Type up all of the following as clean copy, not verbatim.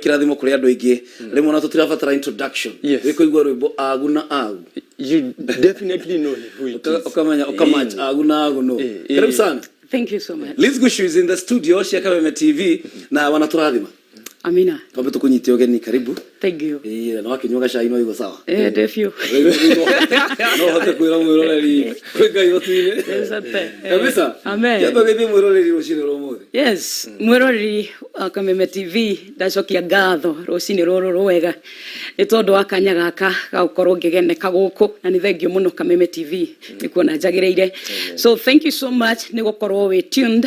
Kĩrathimo kũrĩ andũ aingĩ. Rĩmwe ona tũtirabatara introduction. Yes. Wĩ kũigua rwĩmbo "Agu na Agu", You definitely know who it is. Ũkamenya, ũkamatch "Agu na Agu" no. Karibu sana. Thank you so much. Liz Gushu is in the studio cia Kameme TV na wanatũrathima. Amina. Twambe tũkũnyite ũgeni, karibu. Thank you. Ĩĩ, na wakĩnyua gacai no igua sawa. Eh, ndĩ biũ. No hote kwĩra mwĩroreri kwĩ Ngai matu-inĩ. Asante. Kabisa. Amen. Kĩamba gĩthiĩ mwĩroreri rũcinĩ rwa ũmũthĩ. Yes, mwĩroreri wa Kameme TV, ndacokia ngatho rũcinĩ rũrũ rwega nĩ tondũ wa kanya gaka ga gũkorwo ngĩgeneka gũkũ, na nĩ thank you mũno Kameme TV nĩ kuona njagĩrĩire. So thank you so much nĩ gũkorwo wĩ tuned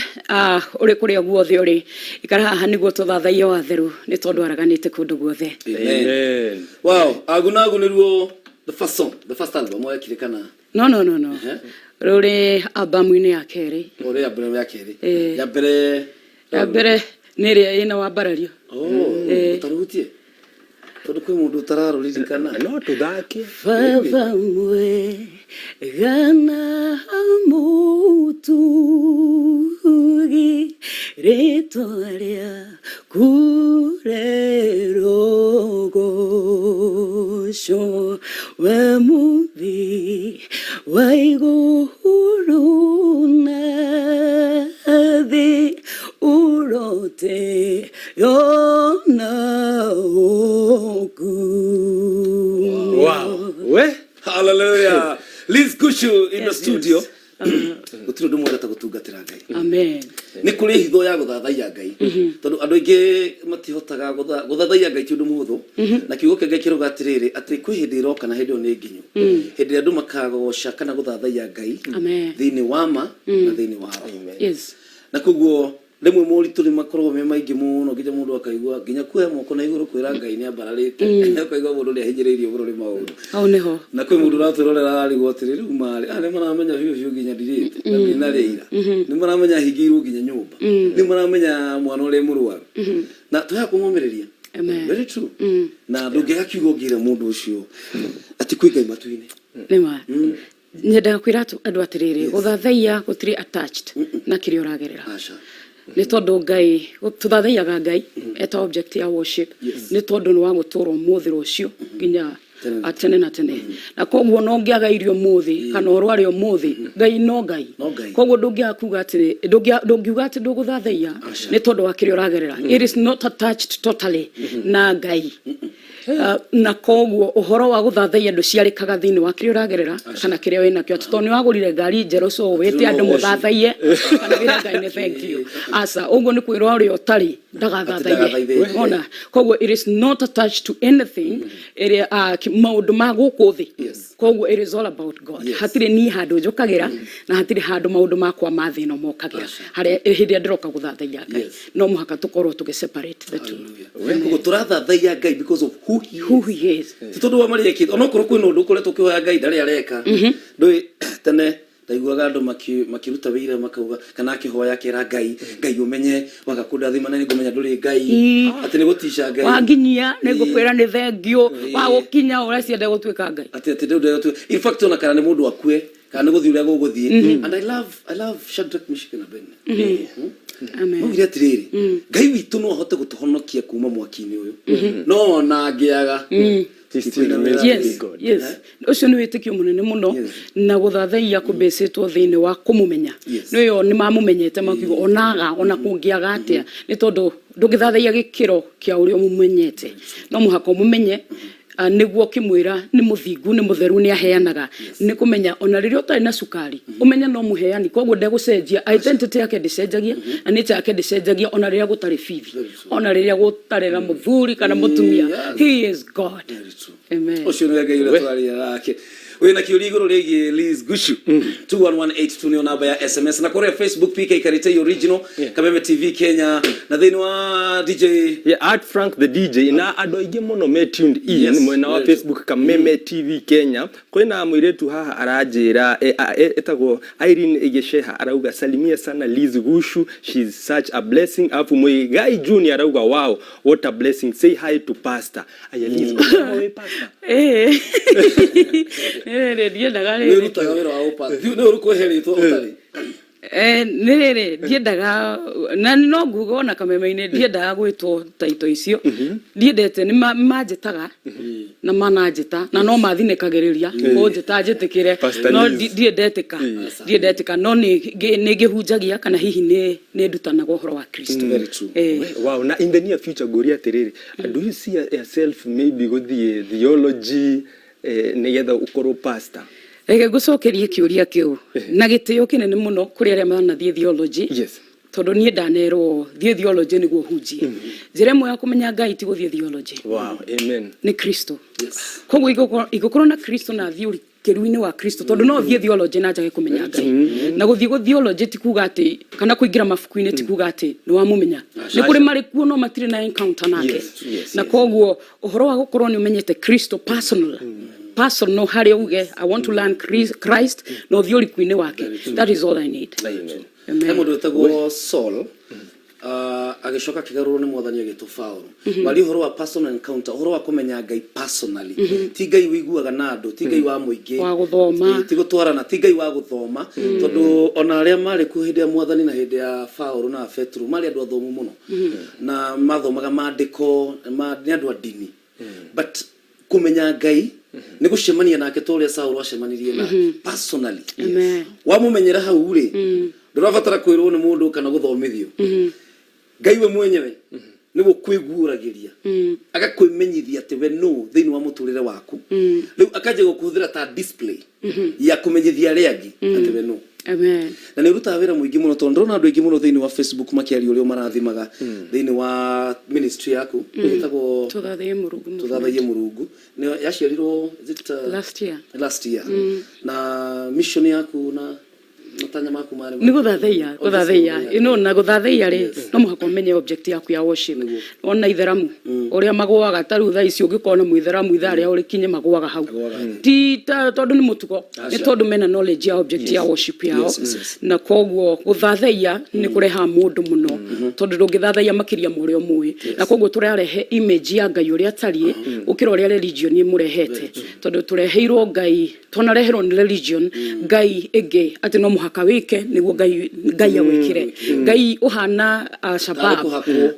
ũrĩ kũrĩa guothe ũrĩ. Ikara haha nĩguo tũthathaiye watheru nĩ tondũ araganĩte kũndũ guothe. Amen. Amen. Wow, "Agu na Agu" nĩruo the first song, the first album wekire kana? No. Ehe. Rũrĩ albamu-inĩ ya kerĩ. Ũrĩ ya mbere, ya kerĩ? Eh. Ya mbere? Ya mbere nĩ ĩrĩa ĩna wambarario. Oh, Eh. ũtarũhutie tondũ kwĩ mũndũ ũtararũririkana. No tũthake. Baba mwega na mũtugi, rĩtwa rĩaku rĩrogocwo, we mũthi wa igũrũ na thĩ, ũrote yona ũkumo. Wow. We? Hallelujah. Liz Gushu in the studio. Yes. Gũtirĩ ũndũ mwega ta gũtungatĩra Ngai. Amen. Nĩ kũrĩ hitho ya gũthathaiya Ngai, tondũ andũ aingĩ matihotaga gũthathaiya Ngai ti ũndũ mũhũthũ, na kiugo kĩa Ngai kĩrauga atĩrĩrĩ, atĩ kwĩ hĩndĩ ĩroka na hĩndĩ ĩyo nĩ nginyu, hĩndĩ ĩrĩa andũ makagoca kana gũthathaiya Ngai Amen. thĩinĩ wa ma na thĩinĩ wa roho. Na koguo rĩmwe moritũ nĩ makoragwo me maingĩ mũno nginya mũndũ akaigua nginya kuoya moko na igũrũ kwĩra Ngai nĩ ambararĩte, ũkaigua mũndũ nĩ ahinyĩrĩirio mũno nĩ maũndũ. Hau nĩho. Na kwĩ mũndũ ũratwĩrorera ararigwo atĩrĩ, rĩu marĩ aya nĩ maramenya biũ biũ nginya ndirĩte na ndinarĩa ira, nĩ maramenya hingĩirwo nginya nyũmba, nĩ maramenya mwana ũrĩa mũrwaru, na tũhea kũmomĩrĩria. Amen. Very true. Na ndũngĩaga kiugo ũngĩra mũndũ ũcio atĩ kwĩ Ngai matu-inĩ. Nĩma nyendaga kwĩra andũ atĩrĩrĩ, gũthathaiya gũtirĩ attached na kĩrĩa ũragerera. Aca. Nĩ tondũ Ngai, tũthathaiyaga Ngai eta object ya worship nĩ tondũ nĩ wa gũtũra ũmũthĩ, rũciũ, nginya Tene na tene na tene. Na koguo no ngĩaga irio ũmũthĩ kana ũrware ũmũthĩ, Ngai no Ngai. No Ngai. Koguo ndũngĩaga kuga atĩrĩ, ndũngiuga atĩ ndũgũthathaiya nĩ tondũ wa kĩrĩa ũragerera. It is not attached totally na Ngai. Na koguo ũhoro wa gũthathaiya ndũciarĩkaga thĩinĩ wa kĩrĩa ũragerera kana kĩrĩa wĩnakĩo, atĩ tondũ nĩ wagũrire ngari njerũ, so wĩte andũ mũthathaiye kana wĩre Ngai nĩ thank you. Aca, ũguo nĩ kwĩrwo ũrĩa ũtarĩ ndagathathaiye. Ndagathaithe. Ona koguo it is not attached to anything ĩrĩa maũndũ ma gũkũ thĩ. Koguo it is all about God. Hatirĩ niĩ handũ njũkagĩra na hatirĩ handũ maũndũ makwa ma thĩ ĩno mokagĩra harĩa hĩndĩ ĩrĩa ndĩroka gũthathaiya Ngai. No mũhaka tũkorwo tũgĩ separate the two. Koguo tũrathathaiya Ngai because of who he is. Who he is. Ti tondũ wa marĩa ekĩte, onokorwo kwĩna ũndũ ũkoretwo ũkĩhoya Ngai ndarĩ areka. Ndũĩ tene ndaiguaga andũ makĩruta wĩira makauga kana akĩhoya akĩra Ngai, "Ngai, ũmenye waga kũndathima na nĩngũmenya ndũrĩ Ngai," atĩ nĩ gũtica Ngai. Wanginyia nĩ ngũkwĩra nĩ thengiũ, wagũkinya ũrecienda gũtuĩka Ngai. Atĩ rĩu in fact ona kana nĩ mũndũ akue kana nĩ gũthiĩ ũrĩa gũgũthiĩ. And I love Shadrach, Meshach na Abednego. Amen. Maugire atĩrĩrĩ, "Ngai witũ no ahote gũtũhonokia kuma mwaki-inĩ ũyũ," no ona angĩaga He still remains to be God. Yes, ũcio nĩ wĩtĩkio mũnene mũno na gũthathaiya kũmbĩcĩtwo thĩinĩ wa kũmũmenya. Nĩyo nĩ mamũmenyete, makiuga onaga ona kũngĩaga atĩa, nĩ tondũ ndũngĩthathaiya gĩkĩro kĩa ũrĩa ũmũmenyete. No mũhaka ũmũmenye nĩguo ũkĩmwĩra nĩ mũthingu, nĩ mũtheru, nĩ aheanaga. Nĩ kũmenya ona rĩrĩa ũtarĩ na cukari, ũmenye no mũheani, koguo ndegũcenjia. Identity yake ndĩcenjagia na nature yake ndĩcenjagia, ona rĩrĩa gũtarĩ bithi, ona rĩrĩa gũtarĩ na mũthuri kana mũtumia. He is God. Very true. Amen. Ũcio nĩwe Ngai ũrĩa tũraria nake. Wĩna kĩũria igũrũ rĩgiĩ Liz Gushu, 21182 nĩyo namba ya SMS, na kũrĩa Facebook PK Karitei Original, Kameme TV Kenya, na thĩinĩ wa DJ Yeah, at Frank the DJ, na andũ aingĩ mũno me tuned in mwena wa Facebook Kameme TV Kenya. Kwĩna mũirĩtu haha aranjĩra etagwo Irene Gĩceha, arauga, "Salimia sana Liz Gushu, she's such a blessing." Alafu Muigai Junior arauga, "Wow, what a blessing, say hi to pastor." Aya Liz, ũkoragwo wĩ pastor? Ĩĩ, rĩrĩ ndiendaga Nĩ rĩrĩ. ũrutaga wĩra wa ũpa nĩ ũrĩkũhe rĩtwa ũtarĩ. Nĩ rĩrĩ ndiendaga na no nguga ona kameme-inĩ ndiendaga gwĩtwo taito icio ndiendete nĩ manjĩtaga na mananjĩta na no mathinĩkagĩrĩria kũnjĩta njĩtĩkĩre. Pastor No Liz. Ndirĩ ndetĩka, ndirĩ ndetĩka, no nĩ ngĩhunjagia kana hihi nĩ ndutanaga ũhoro wa Kristo. Very true. Wow, na in the near future ngũria atĩrĩrĩ, do you see yourself maybe gũthiĩ theology nĩgetha ũkorwo pastor? Reke ngũcokerie kĩũria kĩu na gĩtĩo kĩnene mũno kũrĩ arĩa manathiĩ theology, tondũ niĩ ndanerwo thiĩ theology nĩguo hunjie. Njĩra ĩmwe ya kũmenya Ngai ti gũthiĩ theology. Wow, amen. Nĩ Kristo. Koguo ingĩkorwo na Kristo na thiĩ ũrikĩru-inĩ wa Kristo, tondũ no thiĩ theology na njage kũmenya Ngai. Na gũthiĩ gũ theology ti kuga atĩ, kana kũingĩra mabuku-inĩ ti kuga atĩ nĩ wamũmenya. Nĩ kũrĩ marĩ kuo no matirĩ na encounter nake. Na koguo ũhoro wa gũkorwo nĩ ũmenyete Kristo personal, personal, harĩa uge, "I want to learn Christ," na ũthiĩ ũriku-inĩ wake, that is all I need. Amen. Amen. He mũndũ wĩtagwo Saul, agĩcoka akĩgarũrwo nĩ Mwathani agĩtwo Paũlũ. Waria ũhoro wa personal encounter, ũhoro wa kũmenya Ngai personally, ti Ngai wĩiguaga na andũ, ti Ngai wa mũingĩ wa gũthoma. Ti gũtwarana, ti Ngai wa gũthoma, tondũ ona arĩa marĩ kuo hĩndĩ ya Mwathani na hĩndĩ ya Paũlũ na Petero marĩ andũ athomu mũno na mathomaga maandĩko, nĩ andũ a ndini, but kũmenya Ngai nĩ gũcemania nake ta ũrĩa Saũlũ acemanirie nake personally. Amen. Wamũmenyera hau rĩ, ndũrabatara kwĩrwo nĩ mũndũ kana gũthomithio. Ngai we mwenyewe nĩwe ũkwĩguũragĩria, agakwĩmenyithia atĩ we nũ thĩinĩ wa mũtũrĩre waku. Rĩu akanjia gũkũhũthĩra ta display ya kũmenyithia arĩa angĩ atĩ we nũ. Amen. Na nĩ ũrutaga wĩra mũingĩ mũno, tondũ ndĩrona andũ aingĩ mũno thĩinĩ wa Facebook makĩaria ũrĩa ũmarathimaga thĩinĩ wa ministry yaku ĩtagwo Tũthathaiye Mũrungu Movement. Tũthathaiye Mũrungu. Nĩ yaciarirwo, is it, Last year. Last year. Na mission yaku na matanya maku marĩ Nĩ gũthathaiya. Oh, gũthathaiya just ĩno, na gũthathaiya rĩ, no mũhaka ũmenye object yaku ya worship. Ona itheramu ũrĩa magũaga, ta rĩu thaa ici ũngĩkorwo na mũitheramu, ithaa rĩao rĩkinye magũaga hau. Magũaga. Ti tondũ nĩ mũtugo, nĩ Aca. tondũ mena knowledge ya object ya worship yao. Na koguo gũthathaiya nĩ kũrehaga mũndũ mũno, tondũ ndũngĩthathaiya makĩria ma ũrĩa ũmũĩ. Na koguo tũrarehe image ya Ngai ũrĩa atariĩ gũkĩra ũrĩa religion ĩmũrehete, tondũ tũreheirwo Ngai, twanareherwo nĩ religion Ngai ĩngĩ atĩ no mũhaka wĩke nĩguo Ngai agwĩkĩre, Ngai ũhana Shabab. Tarĩ kũhakwo.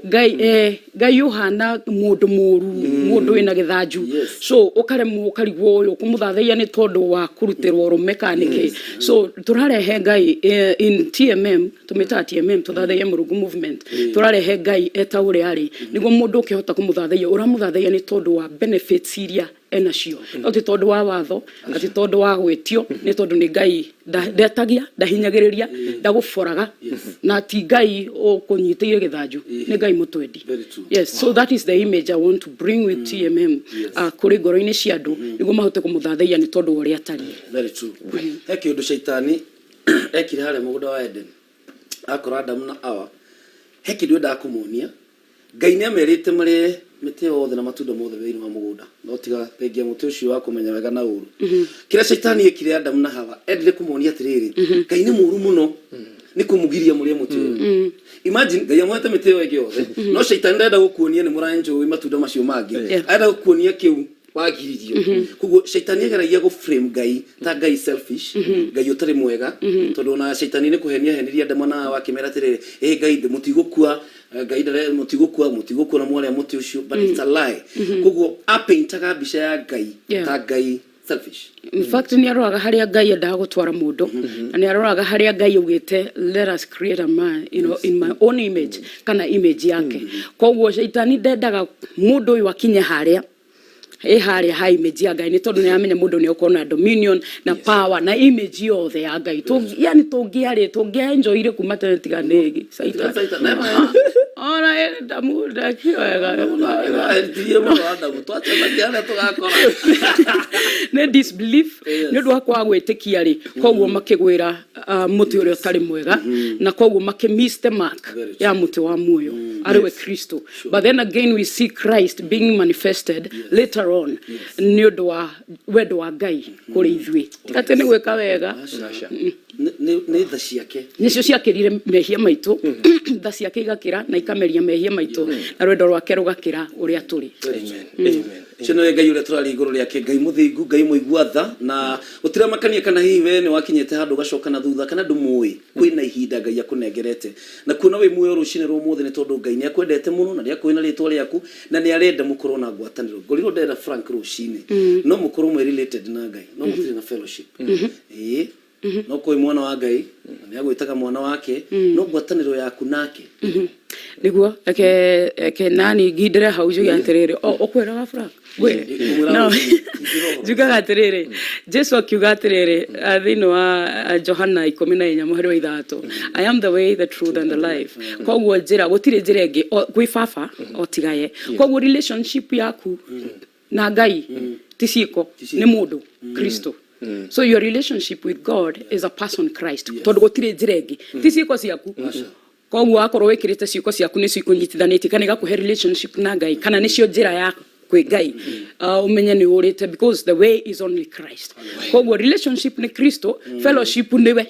Ngai ũhana mũndũ mũru, mũndũ wĩna gĩthanju. So ũkaremwo, ũkarigwo ũyũ kũmũthathaiya nĩ tondũ wa kũrutĩrwo rũme kana nĩkĩ. So tũrarehe Ngai in TMM, tũmĩtaga TMM, Tũthathaiye Mũrungu Movement. Tũrarehe Ngai eta ũrĩa arĩ nĩguo mũndũ ũkĩhota kũmũthathaiya, ũramũthathaiya nĩ tondũ wa benefits iria enacio, no ti tondũ wa watho na ti tondũ wa gwĩtio, nĩ tondũ nĩ Ngai ndetagia, ndahinyagĩrĩria, ndagũboraga, na ti Ngai ũkũnyitĩire gĩthanju, nĩ Ngai mũtwendi. Very true. Yes, so that is the image I want to bring with TMM kũrĩ ngoro-inĩ cia andũ nĩguo mahote kũmũthathaiya nĩ tondũ wa ũrĩa atariĩ. Very true. He kĩũndũ caitani ekire harĩa mũgũnda wa Eden, akora Adamu na Awa. He kĩndũ endaga kũmonia. Ngai nĩ amerite marĩe mĩtĩ yothe na matunda mothe thĩinĩ wa mũgũnda, no tiga thengia mũtĩ ũcio wa kũmenya wega na ũru. Kĩrĩa caitani ekire Adamu na Hawa, endire kũmonia atĩrĩrĩ, Ngai nĩ mũru mũno nĩ kũmũgiria mũrĩe mũtĩ ũyũ. Imagine Ngai amũhete mĩtĩ ĩyo ĩngĩ yothe, no caitani ndarenda gũkuonia nĩ mũraenjoy matunda macio mangĩ, arenda gũkuonia kĩu wagiririo. Koguo caitani ageragia gũ frame Ngai ta Ngai selfish, Ngai ũtarĩ mwega, tondũ ona caitani nĩ kũhenia henirie Adamu na Hawa akĩmera atĩrĩrĩ, ĩ Ngai mũtigũkua, Ngai ndare mũtigũkua, mũtigũkua na mwarĩa mũtĩ ũcio, but it's a lie. Koguo apaintaga mbica ya Ngai ta Ngai selfish. In fact, nĩ aroraga harĩa Ngai endaga gũtwara mũndũ, na nĩ aroraga harĩa Ngai augĩte, "Let us create a man in my own image," kana image yake. Koguo caitani ndendaga mũndũ ũyũ akinye harĩa ĩ harĩa ha image ya Ngai, nĩ tondũ nĩ aramenya mũndũ nĩ ũkorwo na dominion na power na image yothe ya Ngai. Yani tũngĩarĩ tũngĩaenjoyire kuma tene tiga nĩ caitani. Ona Adamu ndakĩoyaga. Ahetirie mũno Adamu, twacemania harĩa tũgakora. Nĩ disbelief, nĩ ũndũ wa kwaga gwĩtĩkia rĩ, koguo makĩgwĩra mũtĩ ũrĩa ũtarĩ mwega, na koguo makĩ miss the mark ya mũtĩ wa muoyo arĩ we Kristo. But then again we see Christ being manifested later on nĩ ũndũ wa wendo wa Ngai kũrĩ ithuĩ, atĩ nĩ gwĩka wega. Nĩ tha ciake. Nĩcio ciakĩrire mehia maitũ, tha ciake igakĩra na ikameria mehia maitũ, na rwendo rwake rũgakĩra ũrĩa tũrĩ. Amen. Amen. Ũcio nĩwe Ngai ũrĩa tũraria igũrũ rĩake, Ngai mũthingu, Ngai mũigua tha, na gũtiramakania kana hihi we nĩ wakinyĩte handũ ũgacoka na thutha kana ndũmũĩ, kwĩna ihinda Ngai akũnengerete. Na kuona wĩ muoyo rũcinĩ rwa ũmũthĩ nĩ tondũ Ngai nĩ akwendete mũno na nĩ akũĩ na rĩtwa rĩaku na nĩ arenda mũkorwo na ngwatanĩro. Ngorirwo ndera Frank rũcinĩ, no mũkorwo mwĩ related na Ngai, no mũtirĩ na fellowship. Ĩĩ, no kũĩ mwana wa Ngai, na nĩ agwĩtaga mwana wake, no ngwatanĩro yaku nake. Nĩguo reke reke nani ngindĩre hau njuge atĩrĩrĩ, ũkwĩraga Frank ngwĩre. Ngũmwĩra No, rũcinĩ, ingĩra ũhoro. Njugaga atĩrĩrĩ, Jesu akiuga atĩrĩrĩ, thĩinĩ wa Johana 14 mũhari wa 6, "I am the way, the truth and the life." Koguo njĩra, gũtirĩ njĩra ĩngĩ gwĩ baba o tiga ye. Koguo relationship yaku na Ngai ti ciĩko, nĩ mũndũ Kristo. So your relationship with God is a person Christ, tondũ gũtirĩ njĩra ĩngĩ, ti ciĩko ciaku. Koguo wakorwo wĩkĩrĩte ciĩko ciaku nĩcio ikũnyitithanĩtie kana igakũhe relationship na Ngai, kana nĩcio njĩra ya kwĩ Ngai, ũmenye nĩ ũrĩte, because the way is only Christ. Koguo relationship nĩ Kristo, fellowship nĩwe.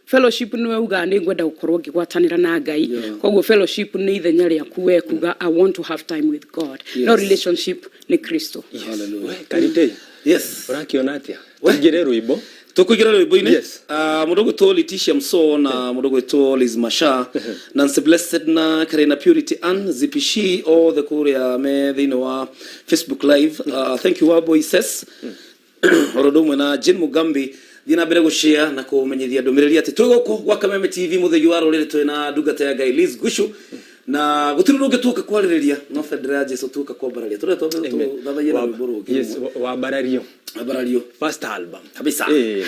Fellowship nĩwe ugaga nĩ ngwenda gũkorwo ngĩgwatanĩra na Ngai. Koguo fellowship nĩ ithenya rĩaku we kuga, "I want to have time with God." No relationship nĩ Kristo. Hallelujah. We, Karitei, Yes. ũrakĩona atĩa? Tũingĩre rwĩmbo. Tũkũingĩra rwĩmbo-inĩ. Yes. Ah, mũndũ ũgwĩtwo Leticia Mso na mũndũ ũgwĩtwo Liz Masha, Nancy Blessed na Karina Purity Ann Zipishi, othe kũrĩa me thĩinĩ wa Facebook Live. Thank you, Wabo Ises, oro ũndũ ũmwe na Jane Mugambi. Thiĩ na mbere gũshare na kũmenyithia ndũmĩrĩri atĩ twĩ gũkũ gwa Kameme TV, mũthĩgi wa rũrĩrĩ, twĩ na ndungata ya Ngai Liz Gushu, na gũtirĩ ũndũ ũngĩ tuoka kwarĩrĩria no bendera ya Jesu tuoka kwambararia. Tũrĩa twambe tũthathaie na rwĩmbo rũngĩ. Yes, wambarario. Wambarario. First album. Kabisa. Eh.